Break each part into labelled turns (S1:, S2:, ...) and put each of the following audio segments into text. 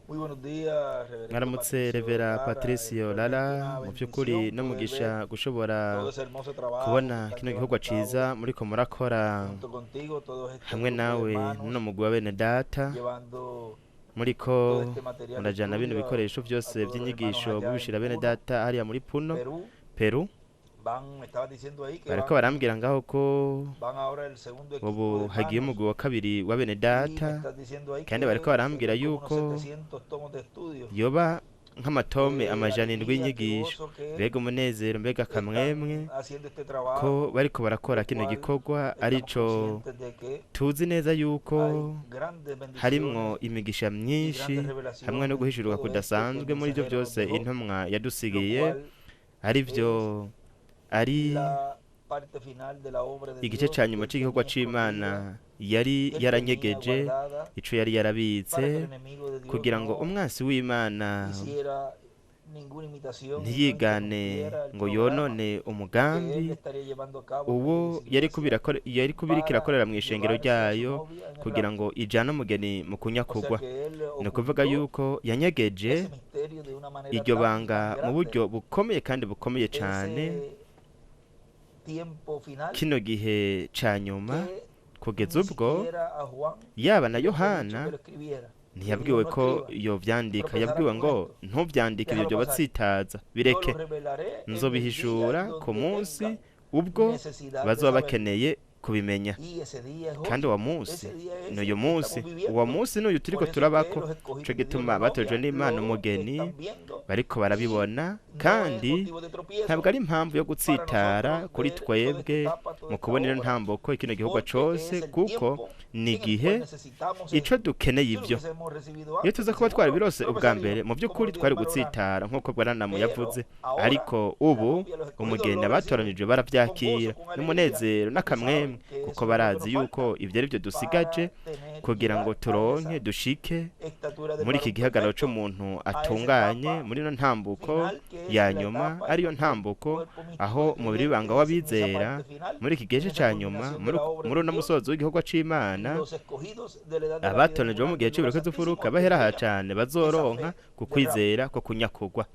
S1: Muy buenos días, reverendo
S2: Mwaramutse
S1: Patricio
S2: Revera
S1: Lara.
S2: Patricio
S1: Es
S2: Lara,
S1: realmente una
S2: mu by'ukuri
S1: bendición
S2: no
S1: poder
S2: mugisha
S1: ver
S2: gushobora
S1: todo ese hermoso trabajo que
S2: kubona
S1: están
S2: kino
S1: llevando
S2: gikorwa
S1: a cabo
S2: ciza muriko murakora
S1: junto contigo todos este
S2: hamwe
S1: grupo de
S2: nawe
S1: hermanos,
S2: n'uno mugwi wa bene data,
S1: llevando
S2: muriko
S1: todo este material de
S2: murajana bino
S1: estudio
S2: bikoresho
S1: a
S2: vyose
S1: todos los hermanos
S2: vy'inyigisho
S1: allá en
S2: mubishira bene
S1: Puno,
S2: data hariya muri Puno,
S1: Perú.
S2: Peru.
S1: Van, me estabas diciendo ahí que
S2: Bariko
S1: van,
S2: barambwira ngaho ko
S1: van ahora el segundo equipo
S2: ubu
S1: de
S2: hagiye
S1: hermanos
S2: umugwi wa kabiri wa bene
S1: y me
S2: data,
S1: estás diciendo ahí
S2: kandi bariko
S1: que
S2: barambwira
S1: serían como unos
S2: yuko
S1: 700 tomos de estudio.
S2: yoba nk'amatome
S1: Qué
S2: 700
S1: alegría, qué
S2: y'inyigisho.
S1: gozo que
S2: Mbega umunezero, mbega akamwemwe
S1: están haciendo este
S2: ko
S1: trabajo,
S2: bariko barakora
S1: el
S2: kino
S1: cual
S2: gikorwa
S1: estamos
S2: arico
S1: conscientes de que
S2: tuzi neza yuko
S1: hay grandes
S2: harimwo
S1: bendiciones
S2: imigisha
S1: y
S2: myinshi
S1: grandes
S2: hamwe no
S1: revelaciones en
S2: guhishurirwa
S1: todo esto que el
S2: kudasanzwe muri ivyo
S1: mensajero nos
S2: vyose
S1: dejó,
S2: intumwa
S1: lo
S2: yadusigiye,
S1: cual
S2: arivyo
S1: es
S2: ari
S1: la parte final de la obra de
S2: igice
S1: Dios
S2: ca
S1: que
S2: nyuma
S1: él
S2: c'igikorwa
S1: tenía escondida,
S2: c'Imana yari
S1: que él tenía
S2: yaranyegeje,
S1: guardada,
S2: ico yari yarabitse
S1: para que el enemigo de Dios
S2: kugira ngo
S1: no
S2: umwansi w'Imana
S1: hiciera ninguna imitación y no
S2: ntiyigane
S1: interrumpiera el
S2: ngo
S1: programa
S2: yonone
S1: que él
S2: umugambi
S1: estaría llevando a cabo en
S2: uwo
S1: aquellas
S2: yari
S1: iglesias
S2: yari kubiriko
S1: para
S2: irakorera mw'ishengero
S1: llevarse a su
S2: ryayo
S1: novia en el
S2: kugira
S1: rapto.
S2: ngo ijane umugeni mu
S1: O sea
S2: kunyakugwa.
S1: que él
S2: Ni ukuvuga
S1: ocultó
S2: yuko yanyegeje
S1: ese misterio de una manera
S2: iryo
S1: tan y tan
S2: banga mu
S1: grande,
S2: buryo bukomeye kandi bukomeye cane,
S1: ese tiempo final,
S2: kino gihe ca nyuma,
S1: que
S2: kugeza
S1: ni
S2: ubwo
S1: siquiera a Juan
S2: yaba na
S1: le fue dicho
S2: Yohana
S1: que lo escribiera. Le dijo,
S2: ntiyabwiwe
S1: no
S2: ko
S1: escriba,
S2: yovyandika,
S1: tropezarás
S2: yabwiwe
S1: con
S2: ngo
S1: esto,
S2: ntuvyandike ivyo
S1: déjalo pasar.
S2: vyobatsitaza,
S1: Yo
S2: bireke,
S1: lo revelaré en el día
S2: nzobihishura ku
S1: donde
S2: munsi
S1: tengan
S2: ubwo
S1: necesidad de
S2: bazoba
S1: saberlo.
S2: bakeneye kubimenya.
S1: Y ese día es
S2: Kandi
S1: hoy,
S2: uwo munsi
S1: ese día es
S2: n'uyu
S1: el que
S2: munsi,
S1: estamos
S2: uwo
S1: viviendo.
S2: munsi n'uyu turiko
S1: Por eso es que
S2: turabako,
S1: los
S2: ico
S1: escogidos de Dios,
S2: gituma
S1: la
S2: batojwe
S1: novia,
S2: n'Imana
S1: lo
S2: umugeni
S1: están viendo
S2: bariko
S1: y
S2: barabibona,
S1: no es
S2: kandi
S1: motivo de tropiezo
S2: ntabwo ari impamvu yo
S1: para
S2: gutsitara
S1: nosotros
S2: kuri
S1: ver toda esta
S2: twebwe
S1: etapa, toda
S2: mu
S1: esta
S2: kubona ino
S1: obra,
S2: ntambuko ikino gikorwa
S1: porque
S2: cose,
S1: es el
S2: kuko
S1: tiempo
S2: ni
S1: en el
S2: igihe
S1: cual necesitamos
S2: ico
S1: esto.
S2: dukeneye
S1: Si lo
S2: ivyo.
S1: hubiésemos recibido
S2: Iyo
S1: antes,
S2: tuza
S1: de
S2: kuba
S1: seguro
S2: twarabirose ubwa mbere,
S1: tropezaríamos,
S2: mu
S1: como
S2: by'ukuri
S1: lo dijo
S2: twari
S1: hermano Branham.
S2: gutsitara nk'uko Branham
S1: Pero
S2: yavuze,
S1: ahora
S2: ariko
S1: la
S2: ubu
S1: novia, los escogidos
S2: umugeni
S1: lo reciben
S2: abatoranijwe
S1: con gozo,
S2: baravyakira
S1: con alegría,
S2: n'umunezero
S1: porque saben
S2: n'akamwemwe,
S1: que eso
S2: kuko
S1: es lo que
S2: barazi
S1: nos
S2: yuko
S1: falta
S2: ivyo arivyo dusigaje
S1: para tener y
S2: kugira ngo
S1: llegar a
S2: turonke
S1: esa
S2: dushike
S1: estatura del
S2: muri iki
S1: varón
S2: gihagararo
S1: perfecto,
S2: c'umuntu
S1: a esa
S2: atunganye,
S1: etapa
S2: muri ino ntambuko
S1: final que es
S2: ya
S1: la
S2: nyuma,
S1: etapa en
S2: ariyo
S1: el
S2: ntambuko
S1: cuerpo místico
S2: aho
S1: de
S2: umubiri w'ibanga
S1: creyentes en esa
S2: w'abizera
S1: parte final,
S2: muri iki gice
S1: en esa
S2: ca nyuma,
S1: culminación de
S2: muri
S1: la obra
S2: muri
S1: de
S2: uno
S1: Dios,
S2: musozo w'igikorwa c'Imana,
S1: los escogidos de la edad de la vida
S2: abatoranijwe bo mu
S1: moral
S2: gihe
S1: del lugar
S2: c'ibiroko
S1: santísimo
S2: vy'imfuruka bahera aha
S1: tendrían
S2: cane
S1: esa
S2: bazoronka
S1: fe
S2: ku
S1: de rapto.
S2: kwizera ko kunyakugwa.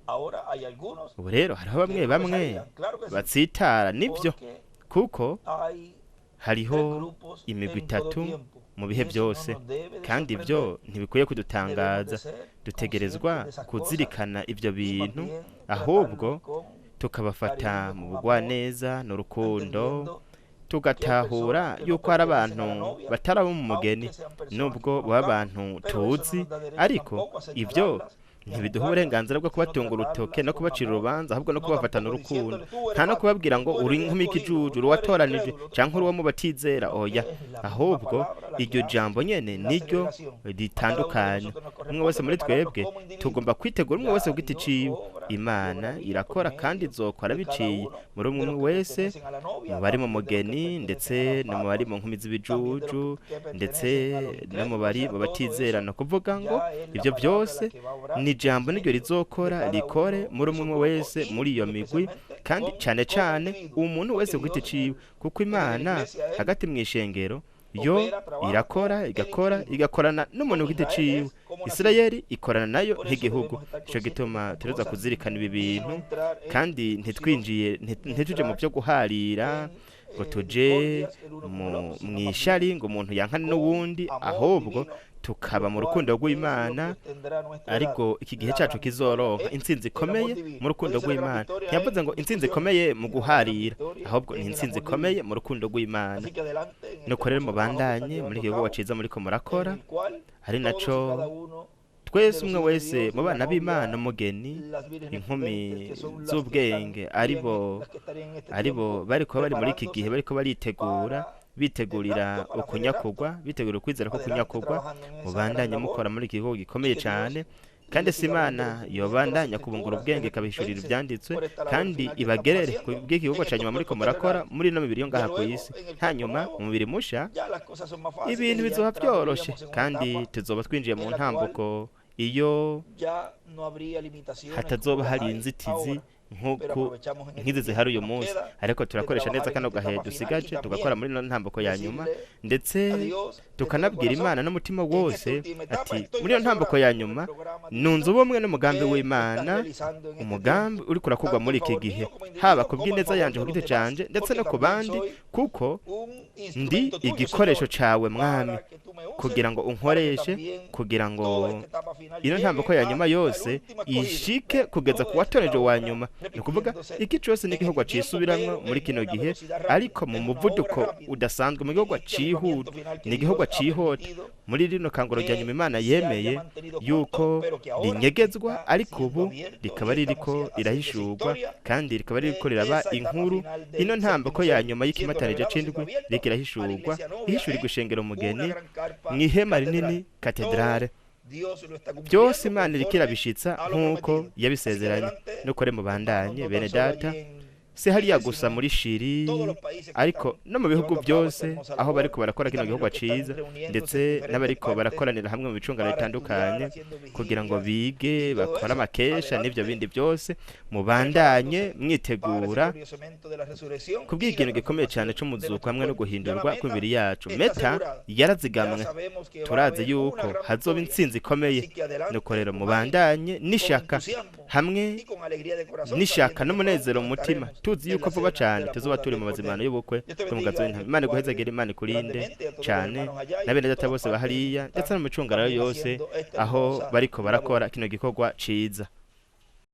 S1: Ahora hay algunos
S2: Ubu rero hariho bamwe
S1: que
S2: bamwe
S1: tropezarían, claro que sí,
S2: batsitara, nivyo,
S1: porque
S2: kuko
S1: hay
S2: hariho
S1: tres grupos
S2: imigwi
S1: en todo
S2: itatu
S1: tiempo
S2: mu
S1: y
S2: bihe
S1: eso no
S2: vyose,
S1: nos debe de
S2: kandi ivyo
S1: sorprender.
S2: ntibikwiye
S1: Debemos
S2: kudutangaza.
S1: de ser conscientes
S2: Dutegerezwa
S1: de esas cosas
S2: kuzirikana ivyo
S1: y más
S2: bintu,
S1: bien
S2: ahubwo
S1: tratarlos con
S2: tukabafata
S1: cariño,
S2: mu
S1: con amor,
S2: bugwaneza n'urukundo,
S1: entendiendo que hay
S2: tugatahura
S1: personas que no
S2: yuko hari
S1: pertenecen a la
S2: abantu
S1: novia,
S2: bataraba mu mugeni,
S1: aunque sean personas que
S2: nubwo baba
S1: conozcamos,
S2: abantu
S1: pero eso no
S2: tuzi,
S1: nos da derecho
S2: ariko
S1: tampoco a
S2: ivyo
S1: señalarlas ni a
S2: ntibiduha
S1: juzgarlas,
S2: uburenganzira bwo
S1: sino
S2: kubatunga urutoke
S1: tratarlas
S2: no
S1: con
S2: kubacira
S1: amor,
S2: urubanza, ahubwo no
S1: no
S2: kubafatana
S1: tampoco
S2: urukundo,
S1: diciéndole tú
S2: nta
S1: eres
S2: no
S1: malo,
S2: kubabwira ngo
S1: tú
S2: uri
S1: eres
S2: inkumi
S1: escogido,
S2: y'ikijuju,
S1: o
S2: uri
S1: tú eres
S2: uwatoranijwe
S1: incrédulo,
S2: canke uri
S1: no,
S2: uwo mu batizera,
S1: sino que
S2: oya,
S1: es la misma
S2: ahubwo
S1: palabra la que
S2: iryo
S1: hace
S2: jambo nyene
S1: la
S2: niryo
S1: segregación. A cada uno de
S2: ritandukanye.
S1: nosotros nos
S2: Umwe
S1: corresponde
S2: wese muri
S1: prepararnos
S2: twebwe
S1: como individuos.
S2: tugomba kwitegura, umwe wese
S1: Ya
S2: ku giti
S1: Dios
S2: ciwe.
S1: obra y
S2: Imana
S1: obraría por
S2: irakora kandi
S1: medio
S2: izokora
S1: de cada
S2: biciye
S1: uno
S2: muri umwe
S1: de los
S2: umwe
S1: que
S2: wese,
S1: pertenecen a la novia,
S2: mu bari mu
S1: también de los que
S2: mugeni ndetse
S1: pertenecen a
S2: no
S1: las
S2: mu bari
S1: fatuas,
S2: mu nkumi
S1: también de los
S2: z'ibijuju,
S1: que
S2: ndetse
S1: pertenecen a los
S2: no mu
S1: incrédulos. O
S2: bari
S1: sea,
S2: mu
S1: todo
S2: batizera.
S1: eso
S2: Ni ukuvuga ngo
S1: ya es la
S2: ivyo
S1: palabra la
S2: vyose
S1: que va a obrar
S2: ni ijambo niryo
S1: haciendo de
S2: rizokora
S1: cada
S2: rikore
S1: uno
S2: muri
S1: de
S2: umwe
S1: esos
S2: umwe
S1: grupos
S2: wese
S1: y
S2: muri iyo migwi,
S1: especialmente
S2: kandi
S1: con
S2: cane
S1: como
S2: cane
S1: individuo,
S2: umuntu
S1: porque
S2: wese ku giti
S1: Dios en
S2: ciwe,
S1: el,
S2: kuko
S1: en la
S2: Imana
S1: iglesia Él
S2: hagati mw'ishengero yo
S1: opera, trabaja
S2: irakora,
S1: con el
S2: igakora,
S1: individuo.
S2: igakorana n'umuntu
S1: Con
S2: ku giti
S1: Israel
S2: ciwe.
S1: es como nación.
S2: Isirayeli ikorana nayo
S1: Por eso
S2: nk'igihugu.
S1: debemos estar
S2: Ico
S1: conscientes de
S2: gituma
S1: estas
S2: tugerezwa
S1: cosas
S2: kuzirikana ibi
S1: y no
S2: bintu,
S1: entrar en
S2: kandi
S1: discusión
S2: ntitwinjiye
S1: ni
S2: ntituje mu
S1: entrar
S2: vyo guharira
S1: en
S2: ngo tuje
S1: discordias el uno con el
S2: mu
S1: otro, sino más bien
S2: mw'ishari ngo umuntu yankane
S1: con
S2: n'uwundi,
S1: amor
S2: ahubwo
S1: divino,
S2: tukaba
S1: lo
S2: mu
S1: cual
S2: rukundo
S1: es lo que
S2: rw'Imana,
S1: obtendrá nuestra edad.
S2: ariko iki gihe
S1: La
S2: cacu
S1: gran victoria
S2: kizoronka
S1: es
S2: intsinzi
S1: el amor
S2: ikomeye
S1: divino.
S2: mu
S1: No
S2: rukundo
S1: dice la gran
S2: rw'Imana.
S1: victoria
S2: Ntiyavuze
S1: en
S2: ngo intsinzi
S1: discusiones,
S2: ikomeye mu
S1: sino la gran
S2: guharira,
S1: victoria
S2: ahubwo ni
S1: en el
S2: intsinzi
S1: amor
S2: ikomeye
S1: divino.
S2: mu rukundo rw'Imana.
S1: Así que adelante en este
S2: Nuko rero
S1: hermoso trabajo que están
S2: mubandanye muri
S1: llevando
S2: iki
S1: a
S2: gikorwa
S1: cabo,
S2: ciza muriko
S1: en
S2: murakora,
S1: el cual
S2: ari
S1: todos y
S2: naco
S1: cada uno de
S2: twese
S1: los
S2: umwe
S1: hijos de
S2: wese
S1: Dios,
S2: mu
S1: de la
S2: bana b'Imana,
S1: novia,
S2: umugeni,
S1: las vírgenes
S2: inkumi
S1: prudentes, que son las que están
S2: z'ubwenge,
S1: bien,
S2: aribo
S1: las que estarían en este
S2: aribo
S1: tiempo
S2: bariko bari muri iki gihe
S1: preparándose
S2: bariko baritegura,
S1: para el
S2: bitegurira
S1: rapto, para hacer el rapto.
S2: ukunyakugwa, bitegurira ukwizera ko
S1: Adelante
S2: kunyakugwa,
S1: trabajando en esa gran
S2: mubandanye
S1: labor
S2: mukora muri iki gikorwa
S1: y
S2: gikomeye
S1: que Dios
S2: cane, kandi
S1: les
S2: si
S1: siga
S2: Imana
S1: abriendo el entendimiento, las
S2: yobandanya kubungura
S1: escrituras,
S2: ubwenge
S1: les
S2: ikabihishurira
S1: recompense
S2: ivyanditswe,
S1: por esta labor
S2: kandi
S1: final que estamos
S2: ibagerere
S1: haciendo
S2: kubw'igikorwa
S1: en
S2: ca
S1: estos
S2: nyuma muriko
S1: cuerpos
S2: murakora
S1: terrenales.
S2: muri ino mibiri yo
S1: Ya
S2: ngaha ku
S1: luego,
S2: isi.
S1: en el cuerpo
S2: Hanyuma
S1: nuevo,
S2: mu mubiri musha
S1: ya las cosas son más fáciles
S2: ibintu
S1: y ya
S2: bizoba
S1: entramos,
S2: vyoroshe,
S1: diríamos, en una
S2: kandi
S1: etapa
S2: tuzoba twinjiye mu
S1: en la cual
S2: ntambuko iyo
S1: ya no habría limitaciones como
S2: hatazoba
S1: las
S2: hari
S1: hay
S2: inzitizi
S1: ahora. Pero
S2: nk'uku
S1: aprovechamos en este
S2: nk'izi
S1: tiempo
S2: zihari
S1: que
S2: uyu
S1: nos
S2: munsi,
S1: queda
S2: ariko
S1: de
S2: turakoresha
S1: trabajar
S2: neza
S1: en
S2: kano
S1: esta
S2: gahe
S1: etapa final y
S2: dusigaje tugakora
S1: también
S2: muri ino ntambuko ya nyuma,
S1: decirle
S2: ndetse
S1: a Dios de todo
S2: tukanabwira
S1: corazón,
S2: Imana n'umutima
S1: en esta
S2: wose
S1: última etapa
S2: ati
S1: estoy
S2: muri iyo ntambuko
S1: asesorado
S2: ya
S1: con el
S2: nyuma
S1: programa
S2: nunze
S1: divino
S2: ubumwe n'umugambi
S1: que estás
S2: w'Imana,
S1: realizando en este
S2: umugambi
S1: tiempo,
S2: uriko urakorwa
S1: tanto en
S2: muri iki
S1: favor
S2: gihe,
S1: mío como
S2: haba
S1: individuo,
S2: ku
S1: como en
S2: bw'ineza
S1: favor
S2: yanje
S1: de
S2: ku
S1: los
S2: giti
S1: demás,
S2: canje ndetse
S1: porque
S2: no ku
S1: también
S2: bandi,
S1: soy
S2: kuko
S1: un
S2: ndi
S1: instrumento tuyo,
S2: igikoresho
S1: Señor,
S2: cawe Mwami,
S1: para que tú me uses,
S2: kugira ngo
S1: para que
S2: unkoreshe,
S1: también
S2: kugira ngo
S1: toda esta etapa final
S2: ino ntambuko
S1: llegue
S2: ya nyuma
S1: hasta el
S2: yose
S1: último escogido.
S2: ishike
S1: ¿Ve?
S2: kugeza
S1: Todo
S2: ku
S1: es
S2: watoranijwe
S1: la
S2: wa
S1: obra
S2: nyuma. Ni ukuvuga
S1: repitiéndose
S2: iki cose ni
S1: en
S2: igikorwa
S1: este tiempo,
S2: cisubiramwo
S1: pero
S2: muri
S1: en
S2: kino
S1: una
S2: gihe,
S1: velocidad rápida,
S2: ariko mu
S1: es una obra
S2: muvuduko
S1: rápida.
S2: udasanzwe, mu
S1: En
S2: gikorwa
S1: este
S2: cihuta,
S1: avivamiento final
S2: ni
S1: que
S2: igikorwa
S1: Dios ha
S2: cihuta.
S1: permitido
S2: Muri rino kanguro rya
S1: que
S2: nyuma Imana
S1: se haya
S2: yemeye
S1: mantenido oculto,
S2: yuko
S1: pero que ahora
S2: rinyegezwa,
S1: está
S2: ariko
S1: siendo
S2: ubu
S1: abierto
S2: rikaba
S1: y estamos
S2: ririko
S1: haciendo esa
S2: rirahishurwa,
S1: historia
S2: kandi rikaba ririko
S1: de
S2: riraba
S1: esa etapa
S2: inkuru.
S1: final del
S2: Ino
S1: séptimo
S2: ntambuko ya
S1: sello,
S2: nyuma
S1: siendo
S2: y'ikimatanije
S1: revelado, siendo
S2: c'indwi
S1: abierto
S2: ririko
S1: a la
S2: irahishurwa,
S1: iglesia novia
S2: ihishurirwa
S1: en
S2: ishengero
S1: una
S2: mugeni
S1: gran carpa
S2: mw'ihema
S1: catedral.
S2: rinini
S1: Todo
S2: katedrale.
S1: Dios lo está
S2: Byose
S1: cumpliendo
S2: Imana iriko
S1: conforme
S2: irabishitsa
S1: a lo
S2: nk'uko
S1: prometido. Así que
S2: yabisezeranye.
S1: adelante,
S2: Nukore
S1: hermanos,
S2: mubandanye
S1: no
S2: bene
S1: tan solo
S2: data,
S1: allí en
S2: si hariya
S1: Chile,
S2: gusa
S1: sino en
S2: muri Shiri,
S1: todos los países que
S2: ariko
S1: están
S2: no mu bihugu
S1: llevando a cabo esta
S2: byose
S1: hermosa
S2: aho
S1: labor
S2: bariko barakora
S1: y
S2: kino
S1: también
S2: gikorwa
S1: los que están
S2: ciza,
S1: reuniéndose en
S2: ndetse
S1: diferentes
S2: n'abariko
S1: partes
S2: barakoranira hamwe mu bicungano
S1: para estudiar,
S2: bitandukanye
S1: haciendo
S2: kugira ngo
S1: vigilias
S2: bige
S1: y todo
S2: bakore
S1: eso.
S2: amakesha n'ivyo
S1: Adelante,
S2: bindi byose, mubandanye
S1: preparándose para ese
S2: mwitegura
S1: glorioso evento de la resurrección y la
S2: kubw'ikintu gikomeye cyane
S1: transformación de
S2: c'umuzuko
S1: nuestros
S2: hamwe no
S1: cuerpos. Ya la
S2: guhindurwa
S1: meta
S2: kw'imibiri yacu.
S1: está
S2: Meta
S1: asegurada. Ya
S2: yarazigamwe,
S1: sabemos que va a
S2: turazi
S1: haber una
S2: yuko
S1: gran
S2: hazoba
S1: victoria.
S2: intsinzi ikomeye.
S1: Así que adelante,
S2: Nuko rero
S1: con ánimo,
S2: mubandanye
S1: con
S2: n'ishaka
S1: entusiasmo
S2: hamwe
S1: y con alegría de corazón,
S2: n'ishaka
S1: sabiendo que
S2: n'umunezero
S1: pronto
S2: mu mutima,
S1: estaremos
S2: tuzi
S1: en
S2: yuko
S1: la
S2: vuba
S1: cena de
S2: cane
S1: la
S2: tuzoba
S1: boda
S2: turi
S1: del
S2: mu mazimano
S1: Cordero.
S2: y'ubukwe
S1: Dios te
S2: bw'umugazo
S1: bendiga,
S2: w'intama.
S1: Dios te
S2: Imana
S1: guarde
S2: iguhezagire, Imana ikurinde
S1: grandemente, a todos los
S2: cane
S1: hermanos allá y
S2: na bene
S1: en
S2: data
S1: todas
S2: bose
S1: partes
S2: bahariya, ndetse
S1: están
S2: no mu micungararo
S1: también
S2: yose
S1: haciendo esta
S2: aho
S1: hermosa
S2: bariko
S1: labor.
S2: barakora kino gikorwa ciza.